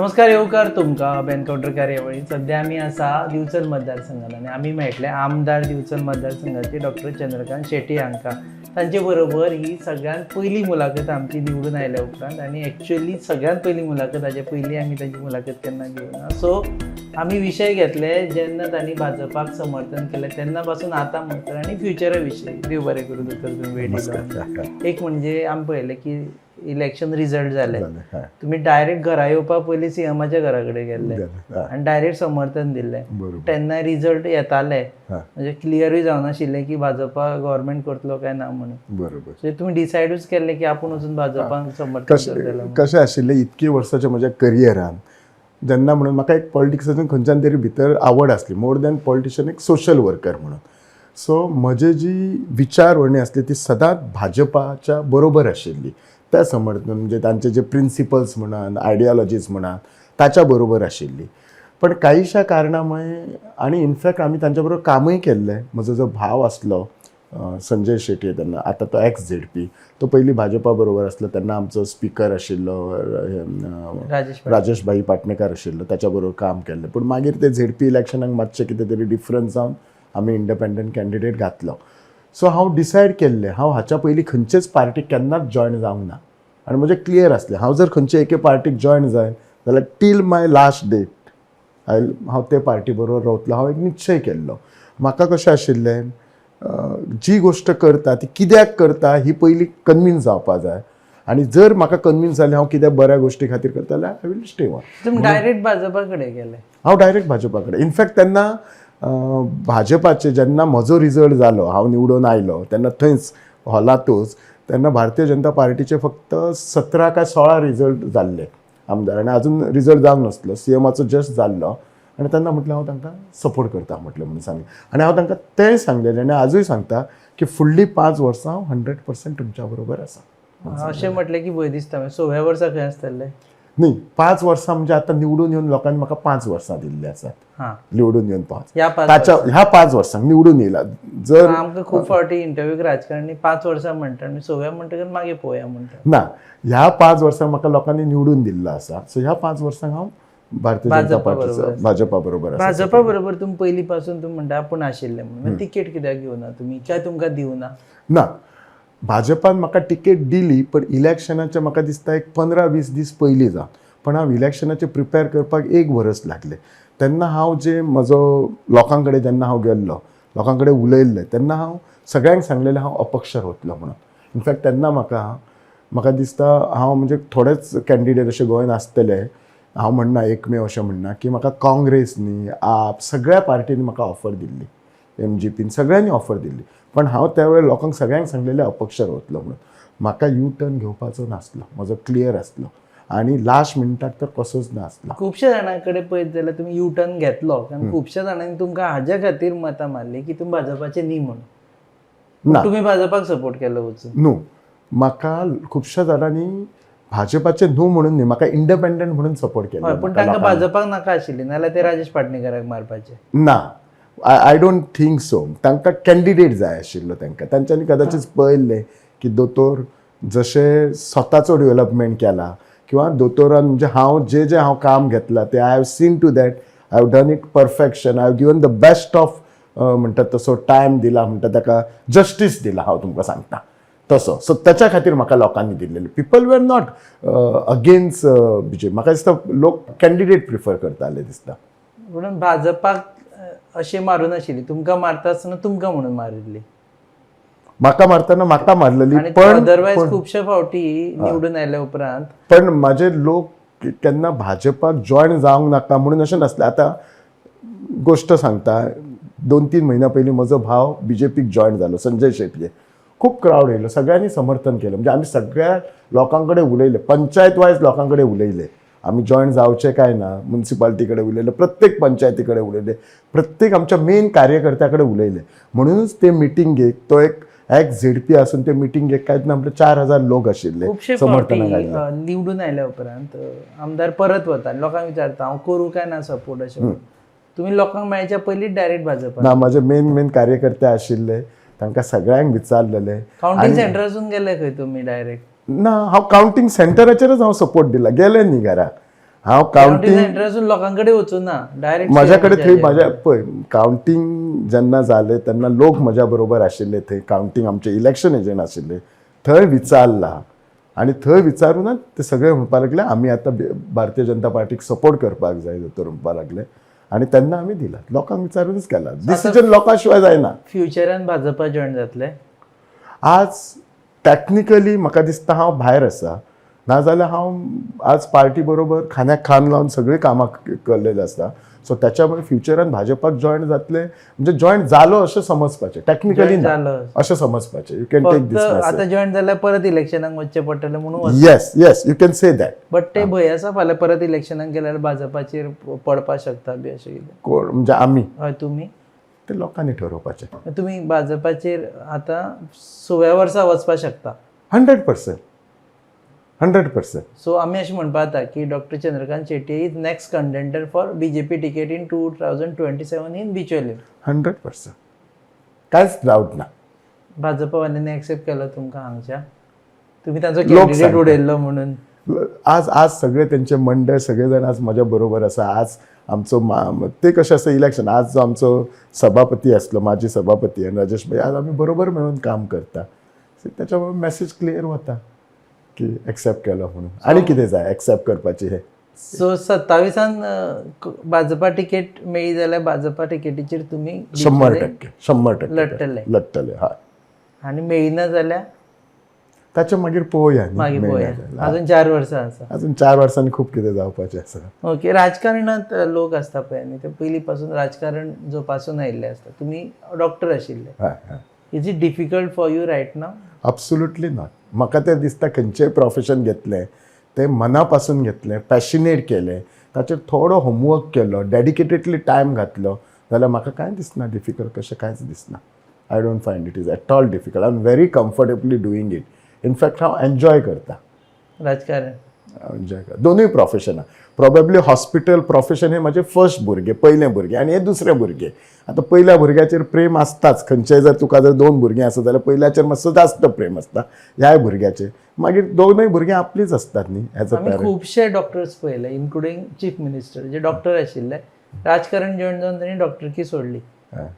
नमस्कार, येवकार तुमकां एनकावंटर कार्यावळी. सध्या आमी आसा दिवचल मतदारसंघात आनी आमी मेळटले आमदार दिवचल मतदारसंघाचे डॉक्टर चंद्रकांत शेट्ये हांकां. तांचे बरोबर ही सगळ्यात पयली मुलाखत आमची निवडून आयल्या उपरांत आनी एक्चुअली सगळ्यात पयली मुलाखत. हाजे पयलीं आमी तांची मुलाखत केन्ना घेवना. सो आमी विशय घेतले जेन्ना तांणी भाजपाक समर्थन केलें तेन्ना पासून आतां म्हणसर आनी फ्युचरा विशयी. देव बरें करूं दोतोर, तुमी वेळ दिलो. एक म्हणजे आमी पळयलें की इलेक्शन रिजल्ट जाले, तुमी डायरेक्ट घरा येवपा पयलीं सीएमाच्या घरा कडेन गेल्ले आनी डायरेक्ट समर्थन दिल्लें. तेन्ना रिजल्ट येताले, म्हणजे क्लियरूय जावनाशिल्लें की भाजपा गव्हर्मेंट करतलो काय ना म्हणून. सो तुमी डिसायडूच केल्लें की आपूण वचून भाजपाक समर्थन करतलो. कशें आशिल्लें, इतकी वर्साच्या म्हज्या करियरान जेन्ना म्हणून म्हाका एक पॉलिटिक्सातून खंयच्यान तरी भितर आवड आसली, मोर दॅन पॉलिटिशियन एक सोशल वर्कर म्हणून. सो म्हजी जी विचारवरणी आसली ती सदांच भाजपाच्या बरोबर आशिल्ली. त्या समर्थन म्हणजे तांचे जे प्रिंसिपल्स म्हणात, आयडियोलॉजीज म्हणात, ताच्या बरोबर आशिल्ली. पण काहीशा कारणामुळे आणि इनफॅक्ट आमी तांच्या बरोबर कामूय केल्लें. म्हजो जो भाव आसलो संजय शेट्ये, तेन्ना आतां तो एक्स झेडपी, तो पयलीं भाजपा बरोबर आसलो. तेन्ना आमचो स्पिकर आशिल्लो राजेश राजेश भाई पाटणेकार आशिल्लो, ताच्या बरोबर काम केल्लें. पूण मागीर ते झेडपी इलेक्शनाक मातशें कितें तरी डिफरन्स जावन आमी इंडिपेंडंट कॅन्डिडेट घातलो. सो हांव डिसायड केल्लें, हांव हाच्या पयलीं खंयचेच पार्टीक केन्नाच जॉयन जावंक ना आनी म्हजें क्लियर आसलें, हांव जर खंयचे एके पार्टीक जॉयन जायन जाल्यार till my last date I हांव ते पार्टी बरोबर रावतलो. हांव एक निश्चय केल्लो. म्हाका कशें आशिल्लें, जी गोश्ट करता ती कित्याक करता ही पयली कन्विन्स जावपा जाय आनी जर म्हाका कन्विन्स जालें हांव कित्याक बऱ्या गोश्टी खातीर करता जाल्यार I will stay on. तुमी डायरेक्ट भाजपा कडेन गेले? हांव डायरेक्ट भाजपा कडेन. इनफॅक्ट तेन्ना भाजपाचे जेन्ना म्हजो रिजल्ट जालो, हांव निवडून आयलो, तेन्ना थंयच हॉलांतूच तेन्ना भारतीय जनता पार्टीचे फक्त 17 काय 16 रिजल्ट जाल्ले आमदार आनी अजून रिजल्ट जावंक नासलो, सीएमाचो जस्ट जाल्लो. आनी तेन्ना म्हटलें हांव तांकां सपोर्ट करता म्हटलें म्हणून सांगलें. आनी हांव तांकां तेंय सांगलेलें आनी आजूय सांगता की फुडलीं 5 वर्सां हांव 100% तुमच्या बरोबर आसा. अशें म्हटलें की भंय दिसता. सव्या वर्सा खंय आसतले? न्ही, 5 वर्सां म्हणजे आतां निवडून येवन लोकांनी म्हाका 5 वर्सां दिल्लीं आसात. निवडून येवन 5 ह्या 5 ताच्या ह्या 5 वर्सांक निवडून येयला जर आमकां खूब फावटी इंटरव्यूक राजकारणी 5 वर्सां म्हणटा आनी सव्या म्हणटकच मागीर पळोवया म्हणटा. ना, ह्या 5 वर्सांक म्हाका लोकांनी निवडून दिल्लो आसा. सो ह्या 5 वर्सांक हांव भारतीय जनता भाजपा पार्टीचो बरोबर. भाजपा बरोबर आसा. भाजपा बरोबर तुमी पयलीं पासून तुमी म्हणटा आपूण आशिल्ले म्हणून, तिकेट कित्याक घेवना तुमी? काय तुमकां दिवना? ना, भाजपान म्हाका तिकेट दिली, पण इलेक्शनाचे म्हाका दिसता एक 15-20 दीस पयलीं जावन. पण हांव इलेक्शनाचे प्रिपेर करपाक एक वरस लागलें. तेन्ना हांव जे म्हजो लोकां कडेन जेन्ना हांव गेल्लो, लोकां कडेन उलयल्लें, तेन्ना हांव सगळ्यांक सांगलेलें हांव अपक्ष वतलो म्हणून. इनफॅक्ट तेन्ना म्हाका म्हाका दिसता हांव म्हणजे थोडेच कॅन्डिडेट अशे गोंयांत आसतले, हांव म्हणना एकमेव अशें म्हणना की म्हाका काँग्रेस न्ही, आप, सगळ्या पार्टींनी म्हाका ऑफर दिल्ली, एमजीपीन सगळ्यांनी ऑफर दिल्ली. पण हांव त्या वेळार लोकांक सगळ्यांक सांगलेलें अपक्ष वतलो म्हणून. म्हाका यू टर्न घेवपाचो नासलो, म्हजो क्लियर आसलो आनी लास्ट मिनटाक तर कसोच नासलो. खुबश्या जाणां कडेन पळयत जाल्यार तुमी यू टर्न घेतलो, कारण खुबश्या जाणांनी तुमकां हाज्या खातीर मतां मारली की तुमी भाजपाचे न्ही म्हणून. ना. तुमी भाजपाक सपोर्ट केलो वचून. न्हू, म्हाका खुबश्या जाणांनी भाजपाचे न्हू म्हणून न्ही, म्हाका इंडिपेंडंट म्हणून सपोर्ट केलो. हय, पूण तांकां भाजपाक नाका आशिल्ली, नाल्यार ते राजेश पाटणेकराक मारपाचे. ना, I don't think so. तांकां कॅन्डिडेट जाय आशिल्लो. तांकां तांच्यांनी कदाचित पळयल्लें की दोतोर जशें स्वताचो डेव्हलपमेंट केला किंवा दोतोरान म्हणजे हांव जे जे हांव काम घेतलां तें I have seen to that I have done it perfection, I have given the best of म्हणटात तसो टायम दिला, म्हणटा ताका जस्टीस दिला, हांव तुमकां सांगता तसो. सो ताच्या खातीर म्हाका लोकांनी दिल्लेले. People were not against BJP. म्हाका दिसता लोक कॅन्डिडेट प्रिफर करताले दिसता. म्हणून भाजपाक अशें मारूं नाशिल्ली, तुमकां मारता आसतना तुमकां म्हणून मारिल्ली. म्हाका मारतना म्हाका मारलेली. आनी पण अदरवायज खुबशे फावटी निवडून आयल्या उपरांत पण माझे लोक केन्ना भाजपाक जॉयन जावंक नाका म्हणून अशें नासलें. आतां गोश्ट सांगता, 2-3 म्हयन्या पयलीं म्हजो भाव बीजेपीक जॉयन जालो, संजय शेटये. खूब क्रावड येयलो, सगळ्यांनी समर्थन केलें. म्हणजे आमी सगळ्या लोकां कडेन उलयले, पंचायत वायज लोकां कडेन उलयले आमी जॉयन जावचे काय ना. मुन्सिपाल्टी कडेन उलयले, प्रत्येक पंचायती कडेन उलयले, प्रत्येक आमच्या मेन कार्यकर्त्या कडेन उलयले. म्हणूनच ते मिटिंगेक तो एक एक्स झेडपी आसून ते मिटिंगेक कांयच ना म्हटल्यार 4000 लोक आशिल्ले खुबशे समर्थनाक फावटी आयिल्ले. निवडून आयल्या उपरांत आमदार परत वता, लोकांक विचारता हांव करूं काय ना सपोर्ट अशें म्हणून. तुमी लोकांक मेळच्या पयलींच डायरेक्ट भाजपा? ना, माझे मेन मेन कार्यकर्ते आशिल्ले, तांकां सगळ्यांक विचारलेले. कावंटींग सेंटरासून गेले खंय तुमी डायरेक्ट? ना, हांव कावंटींग सेंटराचेरच हांव सपोर्ट दिला. गेले न्ही घरा. हांव कावंटींग कावंटींग सेंटरासून लोकां कडेन वचूं ना, डायरेक्ट म्हज्या कडेन थंय म्हाज्या पळय कावंटींग जेन्ना जालें तेन्ना लोक म्हज्या बरोबर आशिल्ले थंय कावंटींग आमचे इलेक्शन एजंट आशिल्ले थंय विचारला आनी थंय विचारूनच ते सगळे म्हणपाक लागले आमी आतां भारतीय जनता पार्टीक सपोर्ट करपाक जाय दोतोर म्हणपाक लागले आनी तेन्ना आमी दिला लोकांक विचारूनच केला डिसिजन लोकां शिवाय जायना. फ्युचरान भाजपा जॉयन जातले? आज टॅक्निकली म्हाका दिसता हांव भायर आसा, नाजाल्यार हांव आज पार्टी बरोबर खांद्याक खांद लावन सगळीं कामां केल्लेली आसता. सो त्याच्या मुळे फ्युचरान भाजपाक जॉयन जातले म्हणजे जॉयन जालो अशें समजपाचें, टॅक्निकली जॉयन ना जालो अशें समजपाचें. You can take फक्त दीस आतां मॅसेज. जॉयन जाल्यार परत इलेक्शनाक वचचें पडटलें म्हणून. Yes yes, you can say that. But ते भंय आसा फाल्यां परत इलेक्शनाक गेल्यार भाजपाचेर पडपाक शकता बी अशें कितें? कोण म्हणजे आमी? हय, तुमी. ते लोकांनी ठरोवपाचें. तुमी भाजपाचेर आतां सव्या वर्सा वचपाक शकता? 100%, 100%. सो आमी अशें म्हणपा जाता की doctor Chandrakant Shetye is next contender for BJP ticket in 2027 in Bicholim? 100%, कांयच डावट ना. भाजपवाल्यांनी एक्सेप्ट केलो तुमकां हांगच्या? तुमी तांचो लोक कॅन्डिडेट सांगता. उडयल्लो म्हणून. आज आज सगळे त्यांचे मंडळ सगळे जाण आज म्हज्या बरोबर आसा. आज आमचो ते कशें आसा इलेक्शन आज जो आमचो सभापती आसलो, माजी सभापती आनी राजेश भाई, आज आमी बरोबर मेळून काम करता. सो त्याच्या बरोबर मॅसेज क्लियर वता की एक्सेप्ट केलो म्हणून आनी कितें जाय एक्सेप्ट करपाची हें. सो 27 भाजपा तिकेट मेळ्ळी जाल्यार भाजपा तिकेटीचेर तुमी 100%, 100%. लढटले? लढटले, हय. आनी मेळना जाल्यार? ताच्या मागीर पळोवया न्ही, मागीर मेळना पळोवया. जाल्यार. अजून 4 वर्सां आसा. अजून 4 वर्सांनी खूब कितें जावपाचें आसा. ओके, राजकारणांत लोक आसता पळय न्ही, ते पयलीं पासून राजकारण जोपासून आयिल्ले आसता. तुमी डॉक्टर आशिल्ले. हय हय. Is it difficult for you right now? Absolutely not. म्हाका तें दिसता खंयचेंय प्रोफेशन घेतलें तें मना पासून घेतलें, पॅशनेट केलें, ताचेर थोडो होमवर्क केलो, डेडिकेटेडली टायम घातलो जाल्यार म्हाका कांय दिसना डिफिकल्ट कशें, कांयच दिसना. I don't find it is at all difficult. I am very comfortably doing it. In fact हांव एन्जॉय करता. राजकारण? एन्जॉय करता दोनूय प्रोफेशनां. प्रोबेबली हॉस्पिटल प्रोफेशन हें म्हाजें फर्स्ट भुरगें, पयलें भुरगें आनी हें दुसरें भुरगें. आतां पयल्या भुरग्याचेर प्रेम आसताच. खंयचेय जर तुका जर दोन भुरगीं आसत जाल्यार पयल्याचेर मातसो जास्त प्रेम आसता ह्याय भुरग्याचेर. मागीर दोनूय भुरगीं आपलींच आसतात न्ही एज अ आमी पॅरंट. खुबशे डॉक्टर्स पळयले, इन्क्लुडींग चीफ मिनिस्टर, जे डॉक्टर आशिल्ले, राजकारण जॉयन जावन तांणी डॉक्टरकी सोडली.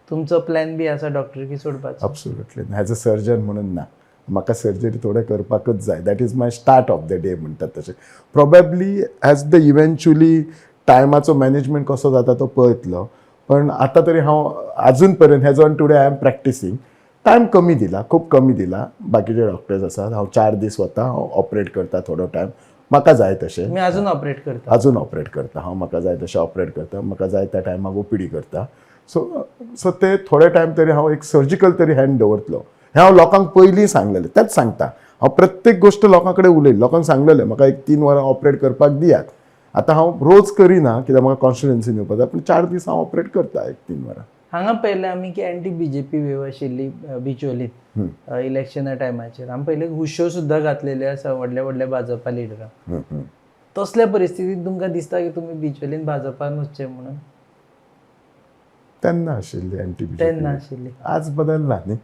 तुमचो प्लॅन बी आसा डॉक्टरकी सोडपाचो? अब्सोल्युटली. एज अ सर्जन म्हणून ना, म्हाका सर्जरी थोडें करपाकच जाय. That is my start of the day म्हणटात तशें. प्रोबेबली एज the eventually टायमाचो मॅनेजमेंट कसो जाता तो पळयतलो, पण आतां तरी हांव अजून पर्यंत as on today I am practicing. Time कमी दिला, खूब कमी दिला. बाकीचे डॉक्टर्स आसात. हांव 4 दीस वता, हांव ऑपरेट करता थोडो टायम म्हाका जाय तशें. तुमी अजून ऑपरेट करता? अजून ऑपरेट करता हांव. म्हाका जाय तशें ऑपरेट करता, म्हाका जाय त्या टायमाक ओपीडी करता. सो सो ते थोडे टायम तरी हांव एक सर्जिकल तरी हँड दवरतलो हें हांव लोकांक पयलीं सांगलेलें, तेंच सांगता हांव. प्रत्येक गोश्ट लोकां कडेन उलयलें, लोकांक सांगलेलें म्हाका एक 3 वरां ऑपरेट करपाक दियात. आतां हांव रोज करिना कित्याक म्हाका कॉन्स्टिट्युएन्सीन येवपाक जाय, पूण 4 दीस हांव ऑपरेट करता एक 3 वरां. हांगा पळयलें आमी की एंटी बीजेपी वेव आशिल्ली बिचोलीत इलेक्शना टायमाचेर. आमी पयले हुश्यो सुद्दां घातलेल्यो आसा व्हडले व्हडले भाजपा लिडरांक. तसल्या परिस्थितींत तुमकां दिसता की तुमी बिचोलीन भाजपान वचचें म्हणून? तेन्ना आशिल्ली एंटी तेन्ना आशिल्ली. आज बदलला न्ही.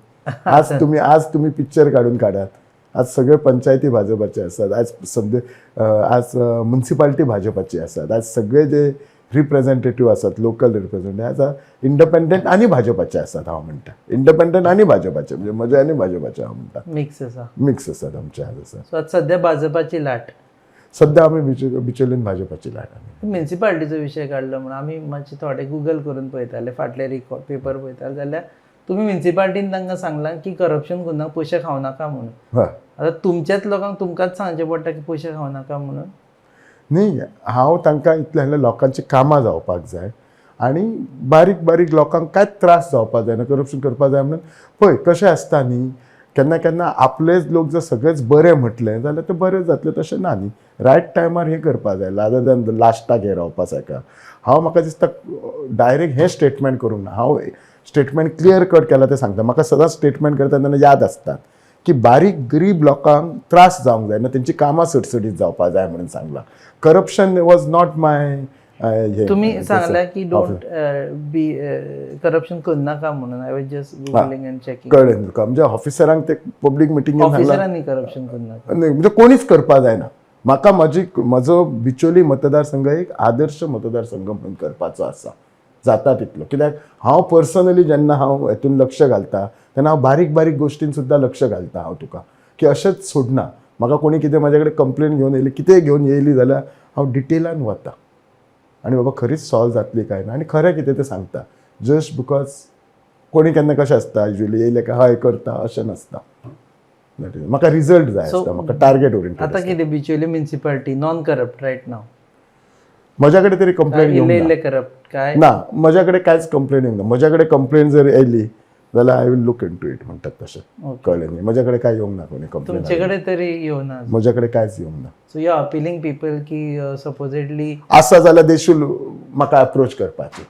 आज तुमी पिक्चर काडून काडात, आज सगळे पंचायती भाजपाचे आसात. आज सद्य आज मुन्सिपाल्टी भाजपाची आसात. आज सगळे जे रिप्रेझेंटेटिव्ह आसात, लोकल रिप्रेझेंटेटिव्ह, आज इंडिपेंडंट आनी भाजपाचे आसात. हांव म्हणटा इंडिपेंडंट आनी भाजपाचे, म्हणजे म्हजे आनी भाजपाचे हांव म्हणटा. मिक्स आसा. मिक्स आसात आमचे आज आसा. सो आतां सद्या भाजपाची लाट? सद्या आमी बिचोलीन भाजपाची लाट आमी. म्युनिसिपालिटीचो विशय काडलो म्हणून आमी मातशे थोडे गुगल करून पळयताले, फाटले रिकॉर्ड पेपर पळयताले जाल्यार तुमी म्युनिसिपालिटीन तांकां सांगलां की करप्शन करनाका, पयशे खावं नाका म्हणून. हय. आतां तुमच्याच लोकांक तुमकांच सांगचें पडटा की पयशे खावं नाका म्हणून? न्ही, हांव तांकां इतलें सांगलें, लोकांची कामां जावपाक जाय आनी बारीक बारीक लोकांक कांयच त्रास जावपाक जायना, करप्शन करपाक जाय म्हणून. पळय कशें आसता न्ही, केन्ना केन्ना आपलेच लोक जर सगळेच बरें म्हटलें जाल्यार ते बरें जातलें तशें ना न्ही. रायट टायमार हें करपाक जाय रादर दॅन लास्टाक हें रावपा सारकें. हांव म्हाका दिसता डायरेक्ट हें स्टेटमेंट करूंक ना. हांव स्टेटमेंट क्लियर कट केलां तें सांगता. म्हाका सदांच स्टेटमेंट करता तेन्ना याद आसतात की बारीक गरीब लोकांक त्रास जावंक जायना, तेंची कामां सडसडीत जावपाक जाय म्हणून सांगलां. करप्शन वॉज not my हे. तुम्ही सांगला की don't be corruption करनाका म्हणून. I was just googling and checking. कळ्ळें तुका? म्हणजे ऑफिसरांक ते पब्लीक मिटींगेन सांगलां. ऑफिसरांनी करप्शन करनाका. न्ही, म्हणजे कोणीच करपाक जायना. म्हाका म्हजी म्हजो बिचोली मतदारसंघ एक आदर्श मतदारसंघ म्हणून करपाचो आसा, जाता तितलो. कित्याक हांव पर्सनली जेन्ना हांव हेतून लक्ष घालता तेन्ना हांव बारीक बारीक गोश्टीन सुद्दां लक्ष घालता. हांव तुका की अशेंच सोडना. म्हाका कोणी कितें म्हाजे कडेन कंप्लेन घेवन येयली, कितेंय घेवन येयली जाल्यार हांव डिटेलान वता आनी बाबा खरीच सॉल्व जातली काय ना आनी खरें कितें तें सांगता. जस्ट because कोणी केन्ना कशें आसता, युजली येयलें काय हय करता अशें नासता. That is, म्हाका रिजल्ट जाय So, आसता, म्हाका टार्गेट ओरिएंटेड. आता कितें, Bicholim municipality non corrupt right now? म्हज्या कडेन तरी कंप्लेन इल्ले येवंक ना. इल्ले करप्ट काय? ना, म्हज्या कडेन कांयच कंप्लेन येवंक ना. म्हज्या कडेन कंप्लेन जर येयली जाल्यार I will look into it म्हणटात तशें. कळ्ळें न्ही? म्हज्या कडेन कांय येवंक ना कोणी कंप्लेन. तुमचे कडेन तरी येवना? म्हज्या कडेन कांयच येवंक ना. So you are appealing people की सपोजेडली आसा जाल्यार they should म्हाका अप्रोच करपाचें.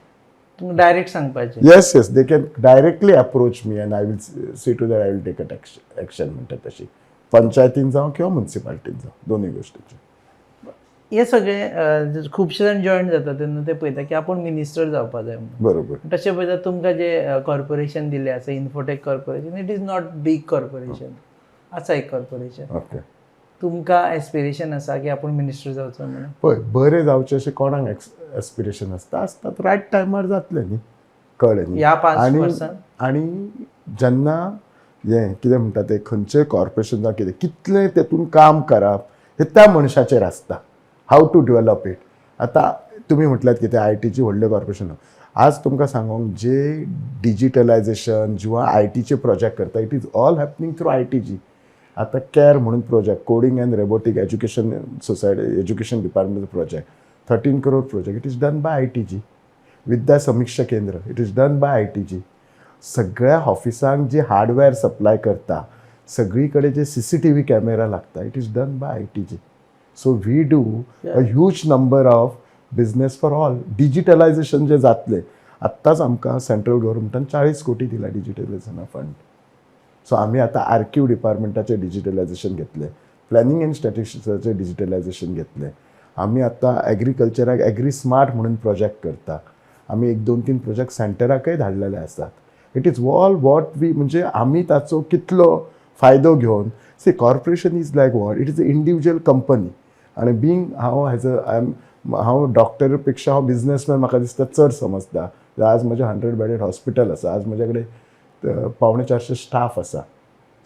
तुमकां डायरेक्ट सांगपाचें. Yes, they can directly approach me and I will see to that I will take a action म्हणटात तशी, पंचायतीन जावं किंवा मुन्सिपालिटीन जावं, दोनूय गोश्टीचे. हे सगळे खुबशे जाण जॉईन जाता तेन्ना ते पळयता की आपूण मिनिस्टर जावपा जाय म्हणून. तशें पळयता तुमकां जे कॉर्पोरेशन दिलें आसा, Infotech corporation, it is not big corporation, आसा एक कॉर्पोरेशन. तुमकां एस्पिरेशन आसा की आपूण मिनिस्टर जावचो म्हणून? पळय, बरें जावचें अशें कोणाक एस्पिरेशन आसता, आसतात. रायट टायमार जातलें न्ही, कळ्ळें न्ही? ह्या 5 आनी वर्सां आनी जेन्ना हें कितें म्हणटा तें, खंयचें कॉर्पोरेशन जावं कितें, कितलें तेतून काम करप हें त्या मनशाचेर आसता, how to develop it. आतां तुमी म्हटल्यात कितें आयटीची व्हडलें कॉर्पोरेशन, आज तुमकां सांगोंक जे डिजिटलायजेशन किंवा आयटीचे प्रोजेक्ट करता, it is all happening through ITG. आतां कॅर म्हणून project, coding and robotic education society, education डिपार्टमेंटचो project, 13 crore project, it is done by ITG. विद्या समिक्षा केंद्र, it is done by ITG. सगळ्या ऑफिसांक जे हार्डवेअर सप्लाय करता, सगळी कडेन जे CCTV camera लागता, it is done by ITG. So we do a huge number of business for all. Digitalization जे जातलें, आत्ताच आमकां central गव्हर्मेंटान 40 कोटी दिला डिजिटलायझेशना फंड. सो आमी आतां आर्कीव डिपार्टमेंटाचें डिजिटलायझेशन घेतलें, प्लॅनिंग अँड स्टॅटिस्टिक्साचें डिजिटलायझेशन घेतलें. आमी आतां एग्रीकल्चराक एग्री स्मार्ट म्हणून प्रोजेक्ट करता. आमी एक दोन तीन प्रोजेक्ट सेंटराकय धाडलेले आसात. It is all what we, म्हणजे आमी ताचो कितलो फायदो घेवन. See, corporation is like what? It is a individual company. आनी बींग हांव एज अ I am, हांव डॉक्टर पेक्षा हांव बिजनसमॅन म्हाका दिसता चड समजता. आज म्हजें 100 बेडेड हॉस्पिटल आसा, आज म्हजे कडेन 375 स्टाफ आसा.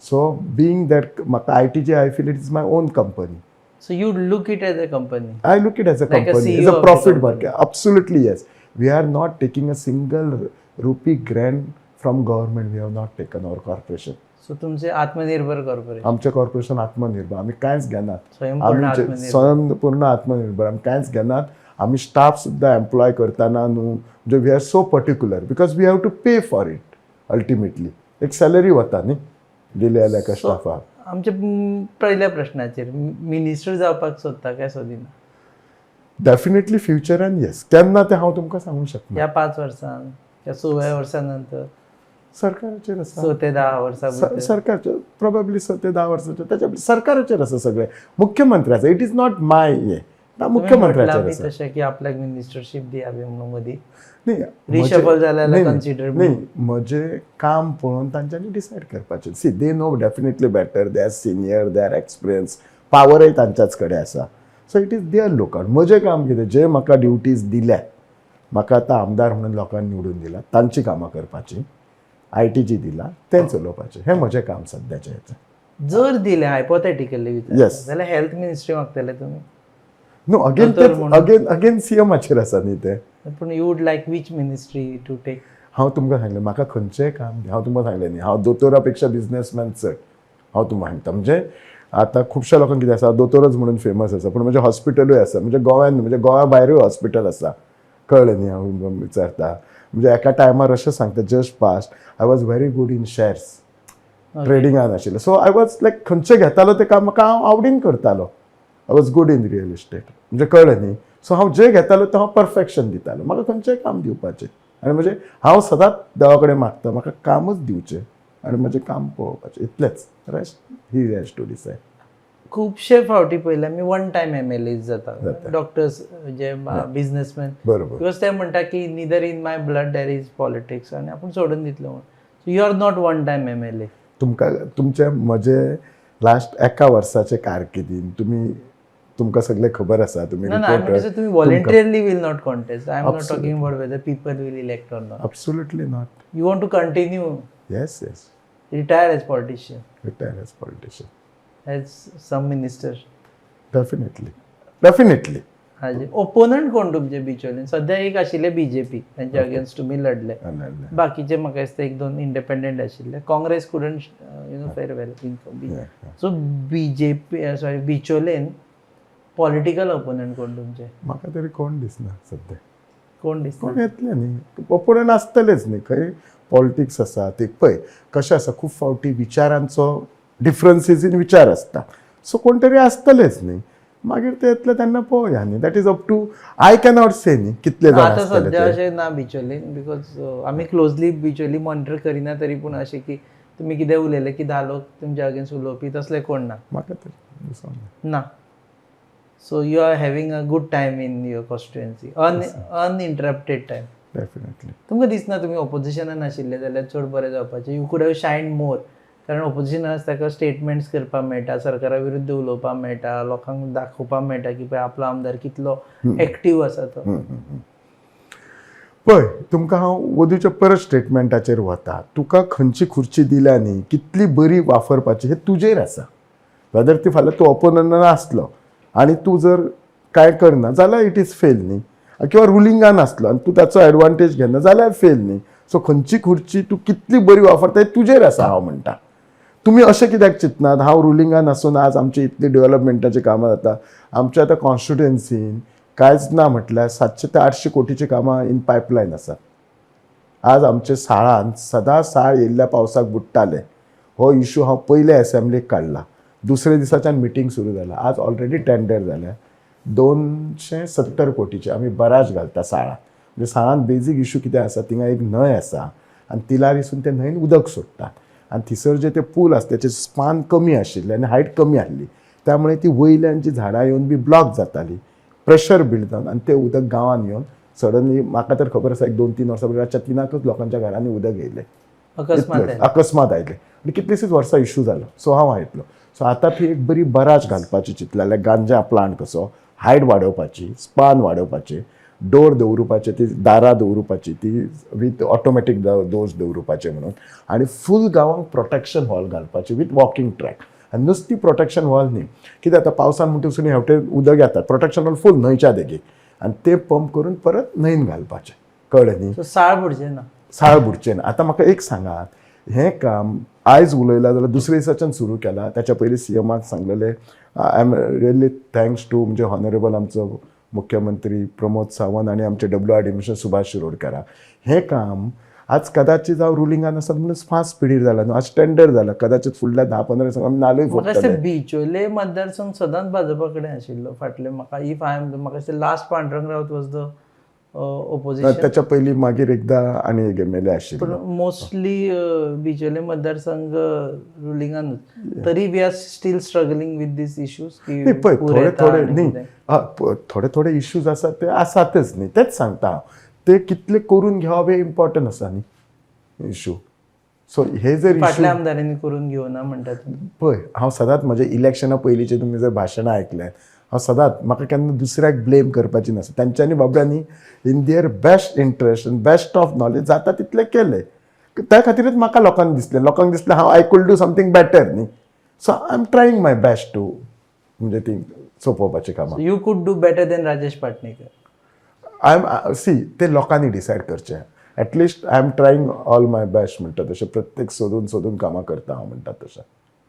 सो बींग that म्हाका ITG, I feel it is my own company. So you look it as a company? I look it as a Like a company, CEO as a of the profit company. Market. Absolutely, yes. We are not taking a single rupee grant from government. We have not taken our corporation. So तुमचे आत्मनिर्भर corporation. आमचें corporation आत्मनिर्भर, आमी कांयच घेनात. स्वयंपूर्ण. आमचे आत्मनिर्भर. स्वयंपूर्ण आत्मनिर्भर. आमी कांयच घेनात. आमी स्टाफ सुद्दां एम्प्लॉय करतना न्हू, म्हणजे we are so particular because we have to pay for it ultimately. एक सॅलरी वता न्ही दिले जाल्यार एका स्टाफाक. आमच्या पयल्या प्रश्नाचेर, मिनिस्टर जावपाक सोदता काय सोदिना? डेफिनेटली फ्युचरान येस. केन्ना तें हांव तुमकां सांगूंक शकना. ह्या 5 वर्सान किंवा 6व्या वर्सा नंतर? सरकाराचेर आसा. 6 ते 10 वर्सां भितर? सरकारचे प्रोबेबली 6 ते 10 वर्साचे, त्याच्या सरकाराचेर आसा सगळें, मुख्यमंत्र्याचें. It is not my हें ना. तुमी म्हटलां मुख्यमंत्र्याचेर बी आसा. तशें की आपल्याक मिनिस्टरशीप दियावी म्हणून मदीं. नाही. Reshuffle जाल्यार नाही, नाही. Consider नाही, म्हजें काम पळोवन तांच्यांनी डिसायड करपाचें. See, they know definitely better, they are senior, they are experience, पावरय तांच्याच कडेन आसा. So it is their lookout. म्हजें काम कितें, जे म्हाका ड्युटीज दिल्यात, म्हाका आतां आमदार म्हणून लोकांनी निवडून दिला, तांची कामां करपाची, आयटीजी दिला तें चलोवपाचें, हें म्हजें काम सद्याचें हेचें. जर दिलें, हायपोथेटिकली विचार, जाल्यार हेल्थ मिनिस्ट्री मागतले तुमी? नो, अगेन दोतोर म्हणून. अगेन अगेन सीएमाचेर आसा न्ही तें. पूण you would like which ministry to take? हांव तुमकां सांगलें, म्हाका खंयचेंय काम. हांव तुमकां सांगलें न्ही, हांव दोतोरा पेक्षा बिजनेसमॅन चड. हांव तुमकां सांगता, म्हणजे आतां खुबश्या लोकांक कितें आसा, दोतोरच म्हणून फेमस आसा, पूण म्हजें हॉस्पिटलूय आसा. म्हणजे गोंयान, म्हणजे गोंया भायरूय हॉस्पिटल आसा. कळ्ळें न्ही? हांव तुमकां विचारता, म्हणजे एका टायमार अशें सांगता, just past I was very good in shares ट्रेडिंगान आशिल्लें. सो I was लायक खंयचें घेतालो तें काम म्हाका हांव आवडीन करतालो. I was good in real estate, म्हणजे कळ्ळें न्ही? सो हांव जें घेतालो तें हांव परफेक्शन दितालो. म्हाका खंयचेंय काम दिवपाचें आनी म्हणजे हांव सदांच देवा कडेन मागता, म्हाका कामच दिवचें आनी म्हजें काम पळोवपाचें, इतलेंच. Rest he has to decide. खुबशे फावटी पळयले आमी, वन टायम एमएलए जाता. जाता. डॉक्टर्स जे बिजनेसमॅन, because ते म्हणटा की neither in my blood there is politics आनी आपूण सोडून दितलो म्हणून. So you are not one time MLA? तुमकां तुमचे म्हजे लास्ट एका वर्साचे कारकिर्दीन तुमी तुमकां सगळें खबर आसा, तुमी ना ना, रिपोर्टर. तुम्ही voluntarily will not contest. I am not talking about whether people will elect or not. Absolutely not. You want to continue? Yes. Retire as politician? Retire as politician. As some minister? Definitely definitely. हाजे ओपोनंट कोण तुमचे बिचोलीन? सध्या एक आशिल्ले BJP, तांच्या against तुमी लढले. बाकीचे म्हाका दिसता एक दोन इंडिपेंडंट आशिल्ले. Congress couldn't fare well in. So BJP, sorry, बिचोलेन political opponent कोण तुमचे? म्हाका तरी कोण दिसना सध्या. कोण दिसता? कोण येतले न्ही, ओपोनंट आसतलेच न्ही. खंय पॉलिटिक्स आसा ते पळय कशें आसा, खूब फावटी विचारांचो डिफरन्सीस इन विचार आसता. सो कोण तरी आसतलेच न्ही, मागीर ते येतले तेन्ना पळोवया न्ही. That is up to, I cannot से न्ही कितले जाण आता आसतले सध्या ते. अशें ना बिचोलीन, because आमी क्लोजली बिचोली मॉनिटर करिना, तरी पूण अशें की तुमी कितें उलयले की 10 लोक तुमच्या अगेन्स्ट उलोवपी तसले कोण ना? म्हाका तरी दिसना. ना. So you are having a good time in your constituency, uninterrupted time. Definitely. तुमकां दिसना तुमी ऑपोजिशनान आशिल्ले जाल्यार चड बरें जावपाचें? You could have shine more, कारण ऑपोजिशनान आसता ताका स्टेटमेंट्स करपाक मेळटा, सरकारा विरुद्ध उलोवपाक मेळटा, लोकांक दाखोवपाक मेळटा की पळय आपलो आमदार कितलो एक्टीव आसा तो. पळय, तुमकां हांव वदूच्या परत स्टेटमेंटाचेर वता. तुका खंयची खुर्ची दिल्या न्ही, कितली बरी वापरपाची हें तुजेर आसा. वेदर ती फाल्यां तूं ओपोनंटान आसलो आनी तूं जर कांय करना जाल्यार it is fail न्ही, किंवा रुलिंगान आसलो आनी तूं ताचो एडवांटेज घेना जाल्यार फेल न्ही. सो खंयची खुर्ची तूं कितली बरी वापरता हें तुजेर आसा. हांव म्हणटा, तुमी अशें कित्याक चिंतनात, हांव रुलिंगान आसून आज आमची इतली डेव्हलपमेंटाची कामां जाता. आमच्या आतां कॉन्स्टिट्युएन्सीन कांयच ना म्हटल्यार 700 ते 800 कोटीची कामां इन पायपलायन आसात. आज आमचे साळान सदां साळ येयल्ल्या पावसाक बुडटाले. हो इशू हांव पयले एसेंब्लीक काडला, दुसऱ्या दिसाच्यान मिटींग सुरू जाला. आज ऑलरेडी टेंडर जाल्या 270 कोटीचे. आमी बराज घालता साळान. म्हणजे साळान बेजीक इशू कितें आसा, थिंगा एक न्हंय आसा आनी तिलारीसून ते न्हंयन उदक सोडटात आनी थंयसर जे ते पूल आसा तेचे स्पान कमी आशिल्ले आनी हायट कमी आसली, त्यामुळे ती वयल्यान जी झाडां येवन बी ब्लॉक जाताली, प्रेशर बिल्ड जावन आनी तें उदक गांवांत येवन सडनली, म्हाका तर खबर आसा, एक 2-3 वर्सां पयलीं रातच्या 3ांकच लोकांच्या घरांनी उदक येयलें. अकस्मात इतलेंच, अकस्मात आयलें आनी कितलीशींच वर्सां इशू जालो. सो हांव आयकलो. सो आतां थंय एक बरी बराज घालपाची चिंतला, लायक गांजा प्लांट कसो, हायट वाडोवपाची, स्पान वाडोवपाची, डोर दवरुपाचे, ती दारां दवरुपाची, ती विथ ऑटोमॅटीक डोर्स दवरुपाचे म्हणून, आनी फूल गांवांक प्रोटेक्शन वॉल घालपाची विथ वॉकिंग ट्रॅक. आनी नुस्ती प्रोटेक्शन वॉल न्ही, कित्याक आतां पावसान म्हणटकीर हेवटेन उदक येतात, प्रोटेक्शन वॉल फूल न्हंयच्या देगेक आनी ते पंप करून परत न्हंयन घालपाचें. कळ्ळें न्ही? सो साळ बुडचें ना. साळ बुडचें ना. आतां म्हाका एक सांगात, हें काम आयज उलयलां जाल्यार दुसऱ्या दिसाच्यान सुरू केलां. त्याच्या पयलीं सीएमाक सांगलेलें. I am really thanks to म्हणजे ऑनरेबल आमचो मुख्यमंत्री प्रमोद सावंत आनी आमचे W R D mister Subhash शिरोडकाराक. हें काम आज कदाचित हांव रुलिंगान आसात म्हणून फास्ट स्पिडीर जाला न्हू. आज टेंडर जाला, कदाचित फुडल्या 10-15 दिसांक आमी नाल्लूय म्हाका दिसता फोडटले. बिचोले मतदारसंघ सदांच भाजपा कडेन आशिल्लो फाटले. म्हाका if I am, म्हाका दिसता last Pandurang Raut was the opposition. त्याच्या पयलीं मागीर एकदां आनी एक एमएलए आशिल्लो. पण मोस्टली बिचोले मतदारसंघ रुलिंगानूच, तरी we are still struggling with these issues की न्ही, पळय, पूर थोडे येता थोडे आनी न्ही कितें. हा, थोडे थोडे इश्यूज आसात, ते आसातच न्ही. तेच सांगता हांव, ते कितले करून घेवप हे इम्पॉर्टंट आसा न्ही इशू. सो हे जर इशू फाटल्या आमदारांनी करून घेवना म्हणटा तुमी? पळय, हांव सदांच म्हजें इलेक्शना पयलींचें तुमी जर भाशणां आयकल्यात, हांव सदांच, म्हाका केन्ना दुसऱ्याक ब्लेम करपाची नासता. तेंच्यांनी बाबड्यांनी in their best interest and best of knowledge जाता तितलें केलें. त्या खातीरच म्हाका लोकांक दिसलें, लोकांक दिसलें हांव I could do something better न्ही. So I am trying my best to म्हणजे ती सोंपोवपाची कामां. You could do better than Rajesh Patnekar? I am, see, ते लोकांनी डिसायड करचें. At least I am trying all my best म्हणटा तशें, प्रत्येक सोदून सोदून कामां करता हांव म्हणटा तशें.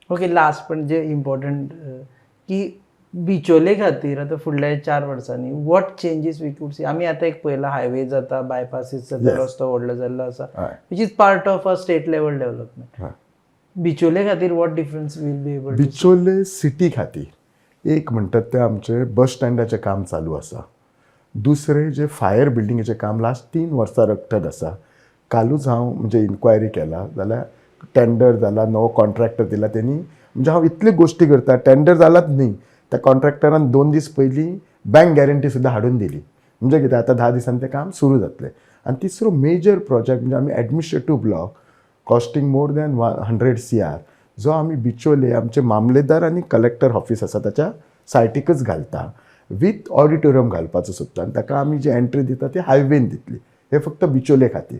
ओके, लास्ट पण जे इम्पॉर्टंट की बिचोले खातीर आतां फुडल्या 4 वर्सांनी what changes we could see? आमी आतां एक पळयला, हायवे जाता, बायपासीस जाता, रस्तो व्हडलो जाल्लो आसा, which is part of a state level development. बिचोले खातीर what difference will be able? Bicholim city खातीर एक म्हणटात तें आमचें बस स्टँडाचें काम चालू आसा. दुसरें जें फायर बिल्डिंगेचें काम लास्ट 3 वर्सां रखडत आसा. कालूच हांव म्हणजे इन्क्वायरी केला जाल्यार टेंडर जाला, नवो कॉन्ट्रॅक्टर दिला तेणी. म्हणजे हांव इतल्यो गोश्टी करता, टेंडर जालाच न्ही, त्या कॉन्ट्रॅक्टरान 2 दीस पयलीं बँक गॅरंटी सुद्दां हाडून दिली. म्हणजे कितें, आतां 10 दिसांनी तें काम सुरू जातलें. आनी तिसरो मेजर प्रोजेक्ट म्हणजे आमी administrative block costing more than 100 CR, जो आमी बिचोले आमचे मामलेदार आनी कलेक्टर ऑफीस आसा ताच्या सायटीकच घालता वीथ ऑडिटोरियम घालपाचो सोदता आनी ताका आमी जी एंट्री दिता ती हायवेन दितली. हे फक्त बिचोले खातीर.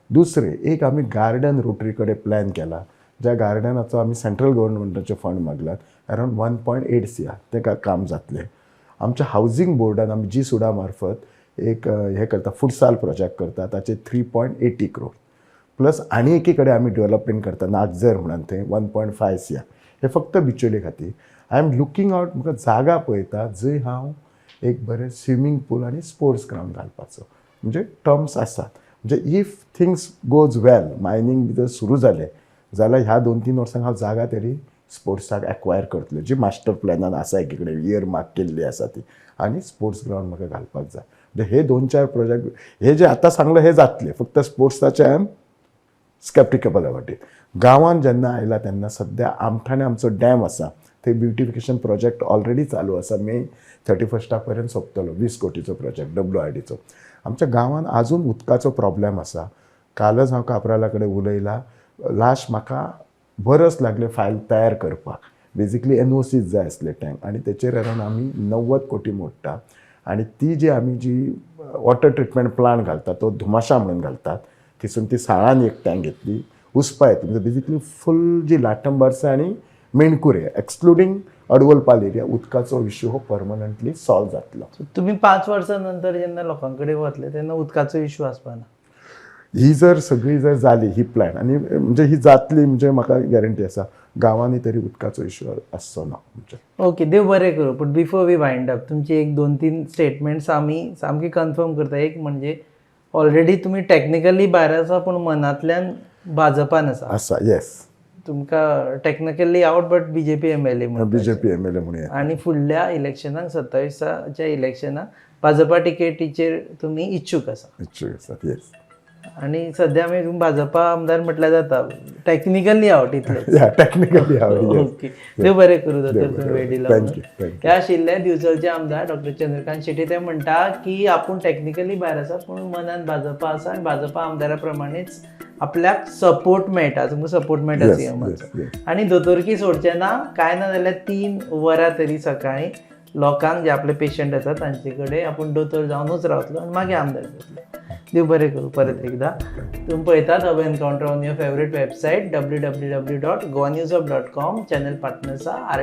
दुसरें एक आमी गार्डन रोटरी कडेन प्लॅन केला, ज्या गार्डनाचो आमी सेंट्रल गव्हर्नमेंटाचे फंड मागल्यात अरावंड 1.8 CR. तेका काम जातलें. आमच्या हावजींग बोर्डान आमी जी सुडा मार्फत एक हें करता, फुटसाल प्रोजेक्ट करता, ताचे 3.80 क्रोर. प्लस आनी एकी कडेन आमी डेवलपमेंट करता नागझर म्हणून, थंय 1.5 CR. हे फक्त बिचोले खातीर. I am looking out, म्हाका जागा पळयता जंय हांव एक बरें स्विमींग पूल आनी स्पोर्ट्स ग्रावंड घालपाचो म्हणजे टर्म्स आसात. म्हणजे if things goes well, mining बी जर सुरू जालें जाल्यार ह्या 2-3 वर्सांक हांव जागा तरी स्पोर्ट्साक एक्वायर करतलें, जी मास्टर प्लॅनान आसा, एकी कडेन इयर मार्क केल्ली आसा ती, आनी स्पोर्ट्स ग्रावंड म्हाका घालपाक जाय. म्हणजे हे 2-4 प्रोजेक्ट हे जे आतां सांगले हे जातले. फक्त स्पोर्ट्साचे I am sceptical about it. गांवांत जेन्ना आयला तेन्ना सद्या आमठाणे आमचो डॅम आसा, थंय ब्युटिफिकेशन प्रोजेक्ट ऑलरेडी चालू आसा. मे 31 पर्यंत सोंपतलो. 20 कोटीचो प्रोजेक्ट WRDचो. आमच्या गांवांत आजून उदकाचो प्रॉब्लेम आसा. कालच हांव कापराला कडेन उलयला. लास्ट म्हाका बरस लागलें फायल तयार करपाक. बेजिकली NOC जाय आसले टँक आनी तेचेर अरावंड आमी 90 कोटी मोडटा. आनी ती जी आमी जी वॉटर ट्रिटमेंट प्लांट घालता तो धुमाशा म्हणून घालतात, थंयसून ती साळान एक टँक घेतली, उसपा येतली. म्हणजे बेजिकली फूल जी लाटंबार्से आनी मेणकुरे एक्सक्लुडींग अडवलपाल एरिया, उदकाचो इश्यू हो परमनंटली सॉल्व जातलो. सो तुमी 5 वर्सां नंतर जेन्ना लोकां कडेन वतले तेन्ना उदकाचो इशू आसपा ना. ही जर सगळी जर जाली ही प्लॅन आनी म्हणजे ही जातली, म्हणजे म्हाका गॅरंटी आसा, गांवांनी तरी उदकाचो इश्यू आसचो ना म्हणजे. ओके, देव बरें करूं. पूण बिफोर we wind up, तुमची एक 2-3 स्टेटमेंट्स आमी सामकी कन्फर्म करता. एक म्हणजे ऑलरेडी तुमी टॅक्निकली भायर आसा पूण मनांतल्यान भाजपान आसा. आसा, येस. तुमकां technically out but BJP MLA म्हणून. BJP MLA म्हणूया. आनी फुडल्या इलेक्शनाक, 27च्या इलेक्शनाक भाजपा टिकेटीचेर तुमी इच्छूक आसा. इच्छूक आसात, येस. आनी सद्या आमी भाजपा आमदार म्हटल्यार जाता, टॅक्निकली आवट इतलें. या, टॅक्निकली आवट, येस. ओके, देव बरें करूं दोतोर, तुमी वेळ दिला. Thank you, thank you. हे आशिल्ले दिवचलचे आमदार डॉक्टर चंद्रकांत शेट्ये. ते म्हणटा की आपूण टॅक्निकली भायर आसा पूण मनान भाजपा आसा आनी भाजपा आमदारा प्रमाणेच आपल्याक सपोर्ट मेळटा, तुमकां सपोर्ट मेळटा सीएमाचो. आनी दोतोरकी सोडचे ना, कांय ना जाल्यार 3 वरां तरी सकाळीं लोकांक जे आपले पेशंट आसा तांचे कडेन आपूण दोतोर जावनूच रावतलो आनी मागीर आमदार जातलो. देव बरें करूं परत एकदां. तुमी पळयतात Hub Encounter on your favourite website www.goanewshub.com. Channel partners R